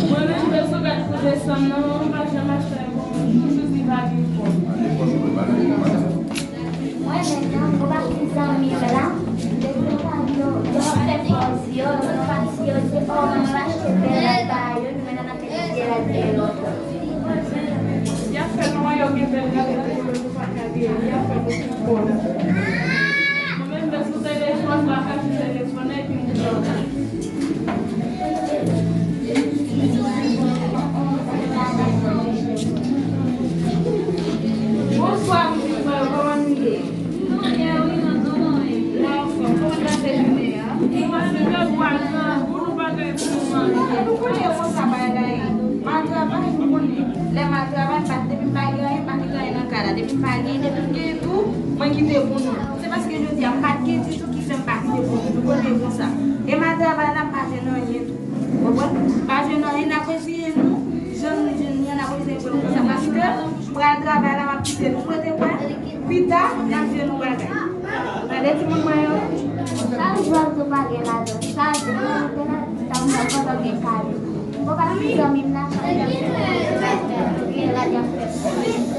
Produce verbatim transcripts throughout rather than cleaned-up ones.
Mwen menm, bezwen gad pou desann nan, mwen pa janm achte yon bon, toujou di pa gen fòs. Mwen menm, nan gwo pati zanmi m la, depi yo pa yo, yo ap fè pòz yo, yo pati yo di, o, mwen achte bèl la ba yo, nou menm n ap mete bèl la deyò. Y ap fè nwa, yo gen bèl la, yo pa ka gen, y ap fè nou tout bon la. Mwen menm, bezwen telefòn, m pa ka jwenn telefòn, epi m Bonswa, mesye, kòman nou ye? Nou byen, wi, nou byen. Mwen anfòm. Kòman gade jounen an? Mwen se lè bwa grangou, nou pa gen pou nou manje. Nou konnen konsa bagay la ye. M al travay, nou konnen. Lè m al travay, m pa, depi m pa gen anyen, m pa kite anyen nan kay la. Depi m pa gen, depi m gen tou, mwen kite pou nou. Se paske jodi a, m pa t gen ditou ki fè m pa kite pou nou. Nou konnen konsa. E m al travay la, m pa jwenn anyen tou. Konprann? Pa jwenn anyen, n ap eseye nou, jan nou jwenn li an, n ap eseye fè l konsa, paske pral travay la, m ap kite nou kote pral, pita, n ap jwenn yon bagay. Tande timoun mwen yo? Chak jou ap di w pa gen lajan, chak jou mwen te la, sa m fè pandan gen kado. Bon, pa ti zanmi m la, chak jou ap di w pa gen lajan.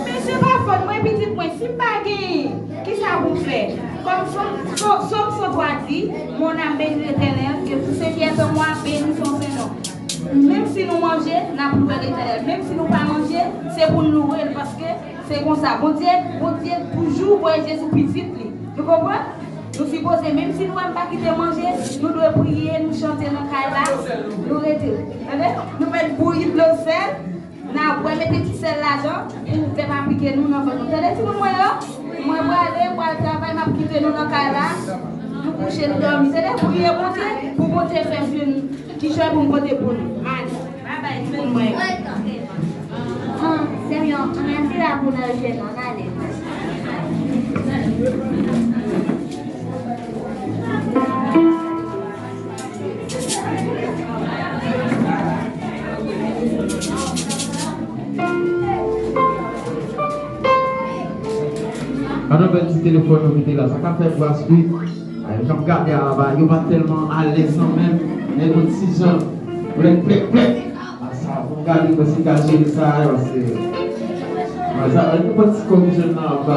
Men se pa fòt mwen, pitit mwen, si m pa genyen, kisa pou m fè? Kòm Sòm, Sòm, Sòm san twa di, Mon âme bénit l'Éternel, que tout ce qui est en moi bénisse son saint nom. Menm si nou manje, n ap louwe Letènèl. Menm si nou pa manje, se pou n louwe l, paske se konsa. Bondye, Bondye toujou voye Jezi pitit li. Nou konprann? Nou sipoze, menm si nou wè m pa kite manje, nou dwe priye, nou chante nan kay la, nou rete. Tande? Nou met bouyi dlo sèl, n a bwè, mete ti sèl ladan pou pèp aplike nou nan vant nou. Tande timoun mwen yo? Mwen prale, m pral travay, m ap kite nou nan kay la. Nou kouche, nou dòmi. Tande, priye Bondye, pou Bondye fè m jwenn kijan pou m pote pou nou. Madi. Babay, timoun mwen yo. Ah, sè m yo, ann al se la pou n al jwenn, ann ale. Gade yon bèl ti telefòn nou mete la, sa ka fè bras wi. Ay, jan m gade a la, yo pa tèlman alèz kanmenm, men yon ti jan, plèk, plèk, plèk. A sa, pou m gade mwen si ka jere sa, yo, se. Mwen sa, mwen pou pran ti kòb jèn nan anba.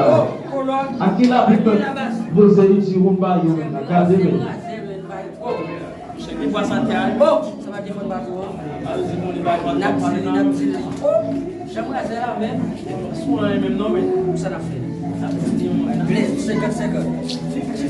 A ki la pou mwen poze yon ti woumba yo menm la, gade men. Li pran sante a. Oh! Sa pa gen fòt bato an. N ap di li, n ap di li. Oh! Janm razè la, men. Sou an menm non, men. Sa n ap fè? N ap di li, mwen. Blèz, senkant senkant.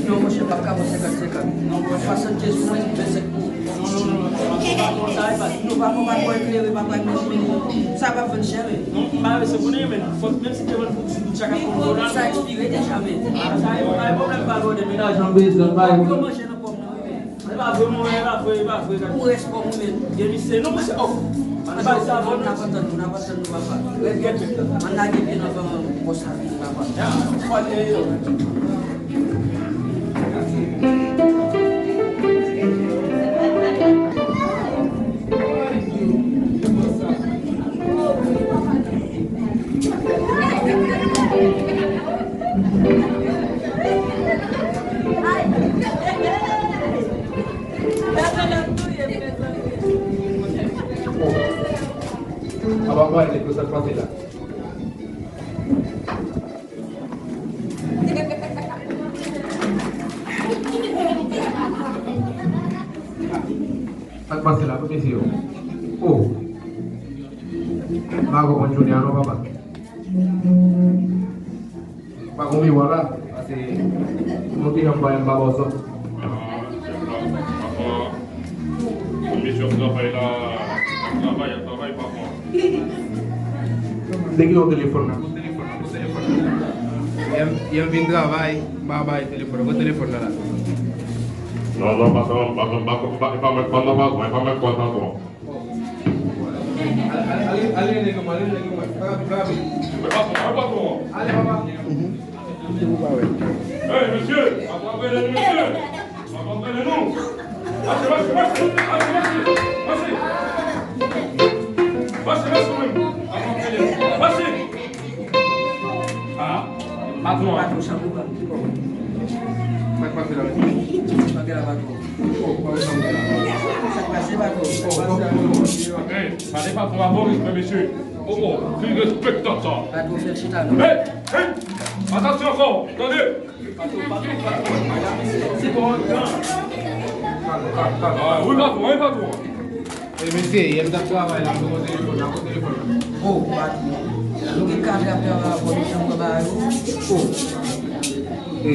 Non, monchè, m p ap ka pran senkant senkant. Non, mwen. Swasannkenz pou mwen, vennsenk pou ou. Non, non, non, non. Sa e pa, nou pa, nou pa twò eklere, pa twò eklere. Sa p ap vann chè, men. Non, m pa wè se pou nou, men. Fòk, menm si te vann pou ti bout chak ap konn dola. Sa ekspire deja, men. Ah, sa e, pa e pwoblèm, pa gode, men lajan bezwen, pa e. Yo manje nan pòm nan, wi, men. E pa vre, mwen, e pa vre, e pa vre. Pou rès kò mwen menm. Gen misye, non, misye, oh. Ann bay sa, bon. N ap antann nou, n ap antann nou, papa. Rèt, rèt, rèt. Ann lage pye nan van an, konsa, papa. Ya, fò te yo. Apa pale ke sa pase la? Sa k pase la, tout mesye yo? Oh! M pa konprann jounen an non, papa. Pa gon miwa la, paske nou te janm bay m pa ba w sòt. Mesye ap travay la, ap travay, ap travay, pa pran. Dèyè yon telefòn la, yon telefòn la, yon telefòn la. Yè m, yè m vin travay, m pa bay telefòn, yon telefòn la la. Non, non, pa sa, pa, pa, pa, pa, pa mèt pran nan patwon, pa mèt pran patwon. Ale, ale, ale, nèg yo, ale, nèg yo, rapid, rapid. Ale, papa. Mhm. Hey, mesye! Atrape nèg, mesye! Mache, mache, mache, mache, mache. Mache, mache, mache, mache. Mache. Ah, patwon an. Patwon, chanpou pa m, ki bò? Sa k pase la, mesye? Sa k gen la, patwon? Oh, pa gen chanpou la. Sa k pase, patwon? Oh, oh, oh, oh. Hey, pale patwon an, bon respè, mesye. Oh, oh, ki respektan sa. Patwon, fè l chita, non. Hey, hey, atansyon ankò, tande. Ah, wi, patwon, wi, patwon. E, mesye, yè m t ap travay la, m pran telefòn nan, kote telefòn nan? Oh, patwon. Nou gen kadre ap travay avè w, nou janm wè bagay yo. Oh. E,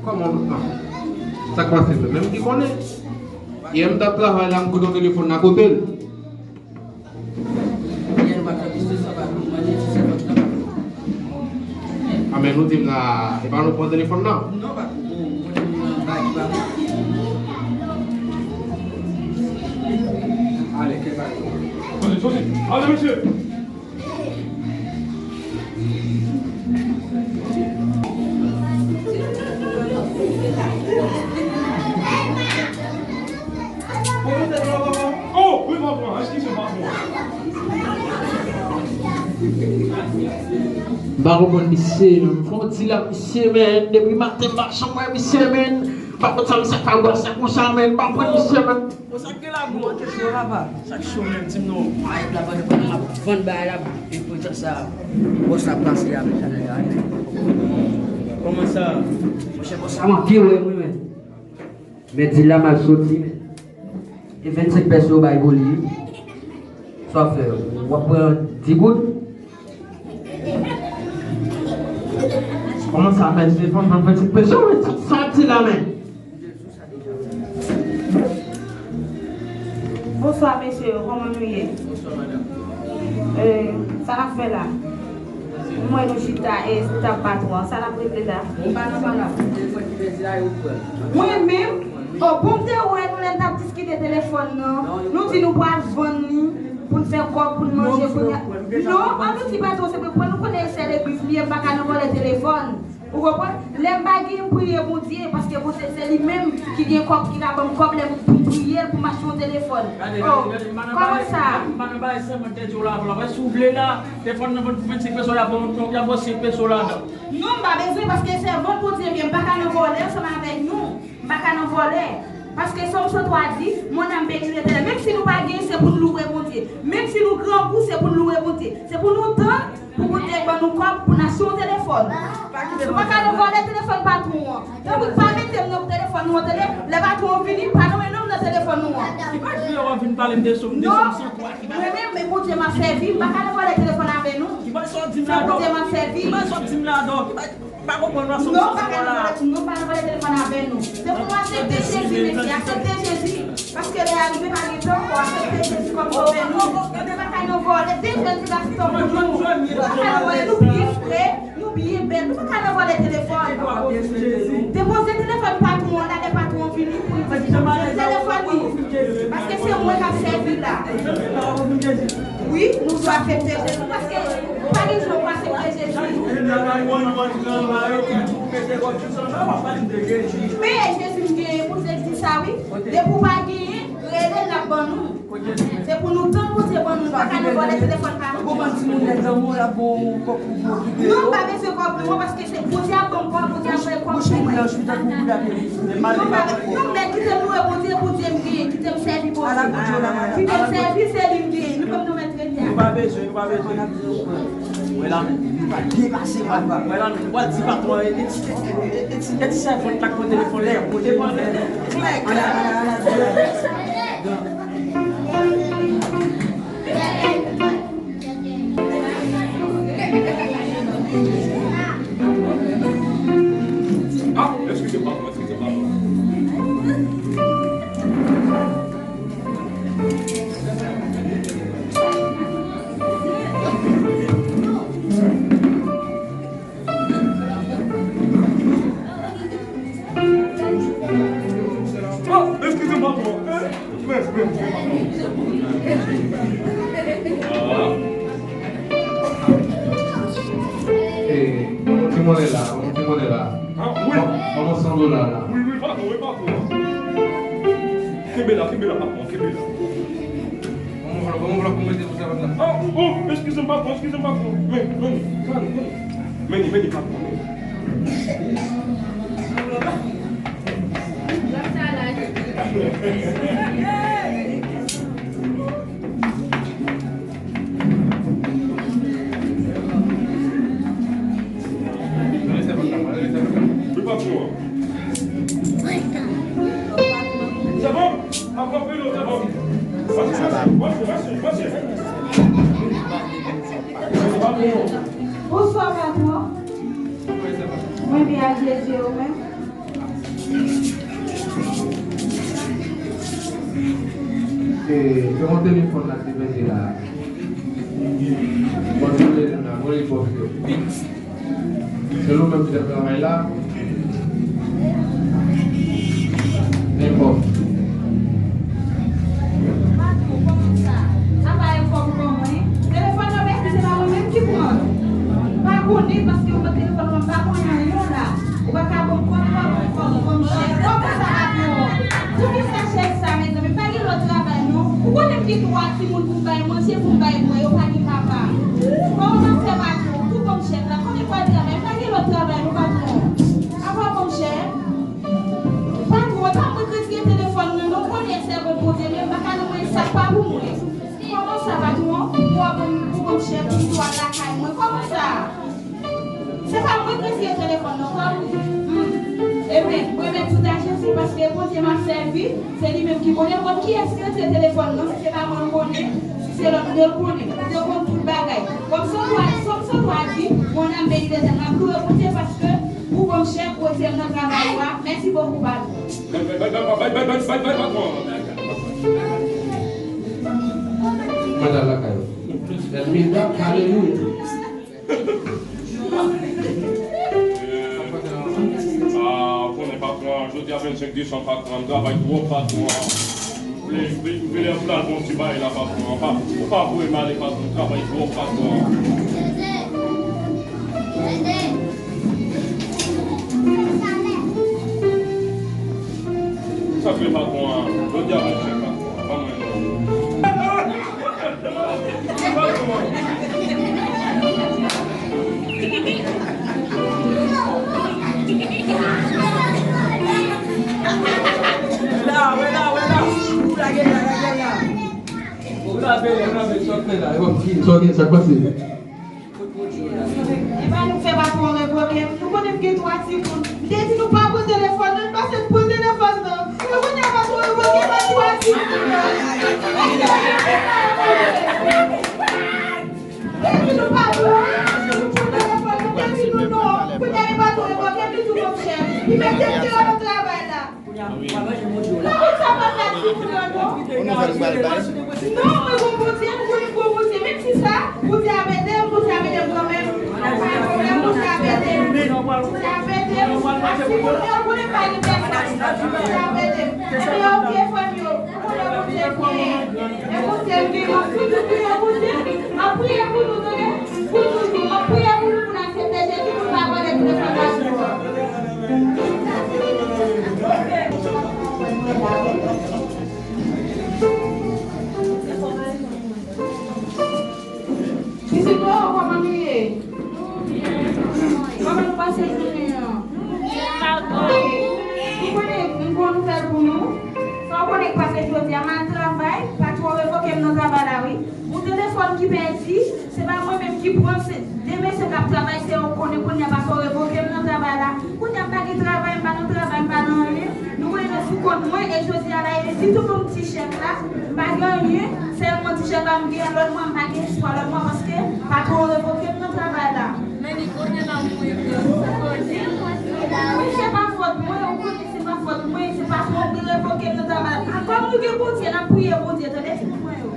kòman, ah. Sa k pase, menm ki konnen. Yè m t ap travay la, m kote telefòn nan, kote l? Yè nou pa t fè plis ke sa, pa nou mande ti sèvant nan, pa nou. A, men nou di m la, e pa nou pran telefòn nan? Non, pa nou. Bon, mwen, mwen, bay ki pa nou. Ale, ke bay. Soti, soti. Ale, mesye. M pa konprann misye, menn. Fò di la, misye, menn. Depi maten, m pa janm wè misye, menn. M pa konn sa misye ap fè bwè sa konsa, menn. M pa konprann misye, menn. Bon, sa k gen la, bon? Sa k cho, papa? Sa k cho menm, di m non. Ay, la vann, vann, vann, vann bagay la, e potan sa. Bòs la pase a, mesye. Kòman sa? Monchè, bòs la manke wè mwen, men. Men di la m al soti, men. E vennsenk pèso yo bay pou li. Sa w ap fè? W ap pran di goud? Kòman sa, men? Se fanm, fanm, fanm, se pèso, men sa w ap di la, men? Bonswa, mesye yo, kòman nou ye? Bonswa, madanm. E, sa n ap fè la? M wè nou chita, e, tab patwon an, sa n ap regle la? Ou pa nan pale, telefòn ki pèdi la, e ou pran. Mwen menm? O, bon, m te wè nou lè n t ap diskite telefòn nan. Nou di nou pral vann li pou n fè kòb, pou n manje, pou n... Non, an nou di patwon se pou pran, nou konnen e sè legliz li ye, m pa ka nan vòlè telefòn. Ou konprann? Lè m pa gen, m priye Bondye, paske Bondye se li menm ki gen kòb, ki ka ban m kòb lè m, pou m priye l, pou m achte yon telefòn. Oh, kòman sa? M pa nan bagay sèman tèt yo la, la. Wè, si w vle la, telefòn nan vann pou vennsenk peso, y ap ba w, y ap ba w senk peso ladan. Non, m pa bezwen, paske sèvant Bondye m ye, m pa ka nan vòlè ansanm avèk nou. M pa ka nan vòlè. Paske Sòm san twa di, mon âme bénit l'Éternel. Menm si nou pa genyen, se pou n louwe Bondye. Menm si nou grangou, se pou n louwe Bondye. Se pou nou tann pou Bondye ban nou kòb pou n achte yon telefòn. Nou pa ka nan vòlè telefòn patwon an. Tanpri, pa mete m nan telefòn nou an, tande. Lè patwon an vini, pa nonmen non m nan telefòn nou an. Ki pa di w ap vin pale m de Sòm, de Sòm san twa ki pa... Non, mwen menm, men Bondye m ap sèvi, m pa ka nan vòlè telefòn avè nou. Ki pa sa w di m la, Bondye m ap sèvi. Ki pa sa w di m la, ki pa... M pa konprann w ap sòm sa la. Non, pa ka nan vòlè, non, pa nan vòlè telefòn avè nou. Se pou nou aksepte Jezi, mesye, aksepte Jezi. Paske lè a rive, pa gen tan ankò, aksepte Jezi kòm sovè nou. Nou pa ka nan vòlè, te Jezi la se tan pou nou. Nou pa ka nan vòlè, nou byen fre, nou byen bèl, nou pa ka nan vòlè telefòn. Depoze telefòn patwon an la, lè patwon an vini pou l di telefòn li. Paske se mwen k ap sèvi la. Wi, nou dwe aksepte Jezi, paske pa gen jan pou aksepte Jezi. Men Jezi m genyen pou Jezi di sa wi. Depi w pa genyen, rele l ap ban nou. Se pou nou tann Bondye ban nou, nou pa ka nan vòlè telefòn pa nou. Non, m pa bezwen kòb nou an, paske se Bondye ap ban m kòb, Bondye ap voye kòb pou mwen. Non, m pa, non, men kite m louwe Bondye, Bondye m genyen, kite m sèvi Bondye. Kite m sèvi, se li m genyen, nou pa m nan mèt rete a. Nou pa bezwen, nou pa bezwen. Wè la menm. Nou pa depase papa. Wè la menm. W al di patwon e ti, e ti, e ti sèvant la k pran telefòn lè yo pote pran lè. Klèk. Ala, ala, ala, ala. Ah, eskize patwon, eskize patwon. Oh, eskize m, patwon. Men, men, men, patwon. Eh, yon ti monnen la, yon ti monnen la. Ah, wi. Ban, ban mwen san dola la. Wi, wi, patwon, wi, patwon. Kenbe la, kenbe la, patwon, kenbe la. Ban m anvlòp, ban m anvlòp pou m mete sou sèvant la. Ah, oh, eskize m, patwon, eskize m, patwon. Men, men, men, men, men, men, patwon, men. Wi, patwon. Se bon? Patwon, fè nou, se bon. Mèsi, mèsi, mèsi, mèsi, mèsi. Patwon. Bonswa, patwon. Mwen byen, ak Jezi, ou menm? E, se yon telefòn la ki te pete la. Bon, se telefòn la, bon, li pòs yo. Se nou menm ki t ap travay la. Nenpòt. Patwon, kòman sa? Apa e fòk ou ban mwen? Telefòn nan, men se pa mwen menm ki pran l. M pa konnen paske ou pran telefòn mwen, m pa konnen anyen la. Ou pa ka ban m kòb, ou pa ban m kòb, ou ban m chèk. Kòman sa, patwon? Poukisa chèk sa, mezanmi? M pa gen lòt travay, non. Ou konnen m gen twa timoun pou m bay manje, pou m bay bwè, yo pa gen papa. Kòman m ap fè, patwon? Tou ban m chèk la. Konbyen fwa l travay? M pa gen lòt travay, non, patwon. Apa ban m chèk? Patwon, e pa mwen k retire telefòn nan, non. Ou konnen sèvant Bondye, men m pa ka nan mwen, sa pa pou mwen. Kòman sa, patwon? Ou ap ban m, ou ban m chèk pou m al lakay mwen. Kòman sa? Se pa mwen k retire telefòn nan, kòb. Hmm. Ebyen, mwen menm tout a Jezi, paske Bondye m ap sèvi, se li menm ki konnen. Bon, kiyès ki retire telefòn nan? Si se pa mwen, m konnen. Si se lòt, m konnen. Bondye konn tout bagay. Kòm Sòm twa, Sòm san twa di, mon âme bénit l'Éternel. M ap louwe Bondye paske ou ban m chèk, ou retire m nan travay ou a. Mèsi bokou, patwon. Bay, bay, bay, bay, bay, bay, bay, bay, bay, patwon. Mwen al lakay ou. Elmilda, alelouya. Ah, ou konnen patwon, jodi a vennsenk desanm, patwon, m travay twòp, patwon. M vle, m vle, m vle al fè yon ti bagay la, patwon. Pa, ou pa voye m ale, patwon, m travay twòp, patwon. Sa k rive, patwon, an? Jodi a vennsenk, patwon, an, ban mwen non. Wè la, wè la, wè la. Ou lage la, lage la. Ou lave, ou lave, sa w fè la. E pa ki, sa w gen, sa k pase? E pa nou k fè patwon revoke m. Nou konnen m gen twa timoun. M te di nou pa pran telefòn nan, nou pase n pran telefòn nan. E kounye a patwon revoke m ak twa timoun nan. M te di nou pa pran, nou pran telefòn, nou te di nou non. Kounye a e patwon revoke m, li tou konn chèf. Li mete m deyò nan travay la. Ou nouvèl pral bay. Non, mwen gon Bondye, m konnen m gon Bondye. Menm si sa, Bondye ap ede m, Bondye ap ede m kanmenm. Pa gen pwoblèm, Bondye ap ede m. Bondye ap ede m. Paske konnen, konnen pa gen pèsòn. Bondye ap ede m. Ebyen, oke, fanmi yo. Konnen Bondye byen. E Bondye m gen, m ap toujou priye Bondye. M ap priye pou nou, tande. Pou nou, m ap priye pou nou, pou n aksepte Jezi, pou n pa abandone nan fòmasyon. Pitit mwen, kòman nou ye? Kòman nou pase jounen an? Ou konnen, m gon nouvèl pou nou. Sa w konnen k pase jodi a, m al travay, patwon revoke m nan travay la, wi. Yon telefòn ki pèdi, se pa mwen menm ki pran, se de mesye k ap travay, se yo k konnen. Kounye a patwon revoke m nan travay la. Kounye a m pa gen travay, m pa nan travay, m pa nan anyen. Nou konnen nou sou kont mwen, e jodi a la, e sitou pou m ti chèk la, m pa gen anyen, sèlman ti chèk la m gen, lòt mwa m pa gen espwa, lòt mwa paske patwon revoke m nan travay la. Men li konnen la pou e gran, ou konnen. Wi, se pa fòt mwen, ou konnen se pa fòt mwen, se patwon ki revoke m nan travay la. Kòm nou gen Bondye, n ap priye Bondye, tande timoun mwen yo.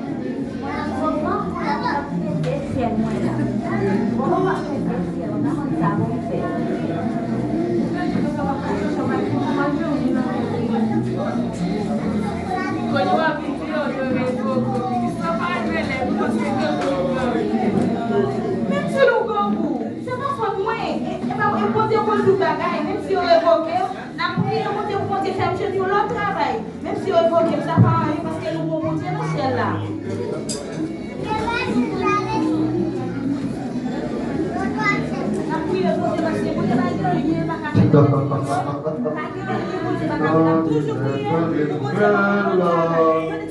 Menm si nou grangou, se pa fòt mwen. E, e pa, e Bondye konn tout bagay. Menm si yo revoke w, n ap priye Bondye pou Bondye fè m chwazi yon lòt travay. Menm si yo revoke m, sa pa anyen, paske nou gon Bondye nan syèl la. N ap priye Bondye, paske Bondye pa gen anyen l pa ka fè. Pa gen anyen Bondye pa ka fè. N ap toujou priye pou Bondye pa ka fè.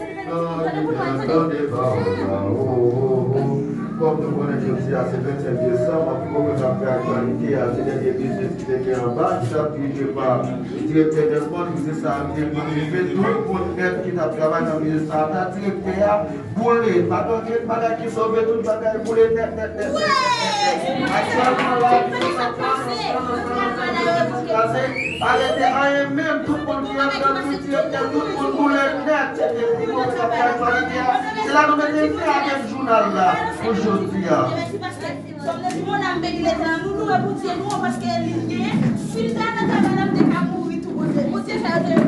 Tande pawòl la, o, o, o. Kòm nou konnen jodi a se vennsenk desanm, anpil konferans k ap fè aktyalite a, se dènye biznis ki te gen anba, ki t ap dirije pa direktè Desmond, pou se sa a te rive tout moun nèt ki t ap travay nan biznis sa a, ta direktè a boule, pa gen okenn bagay ki sove, tout bagay boule nèt, nèt, nèt, nèt, nèt, nèt, nèt. Aktyèlman la, biznis ap pase, pa rete anyen menm, tout moun ki anndan, tout direktè, tout moun boule nèt, se te pi gwo k ap fè aktyalite a. Se la nou mete fen avèk jounal la pou jodi a. Sòm nan di mon âme bénit l'Éternel. Nou louwe Bondye nou an paske li gen. Si l ta nan travay la, m te ka mouri tou, Bondye. Bondye fè yo te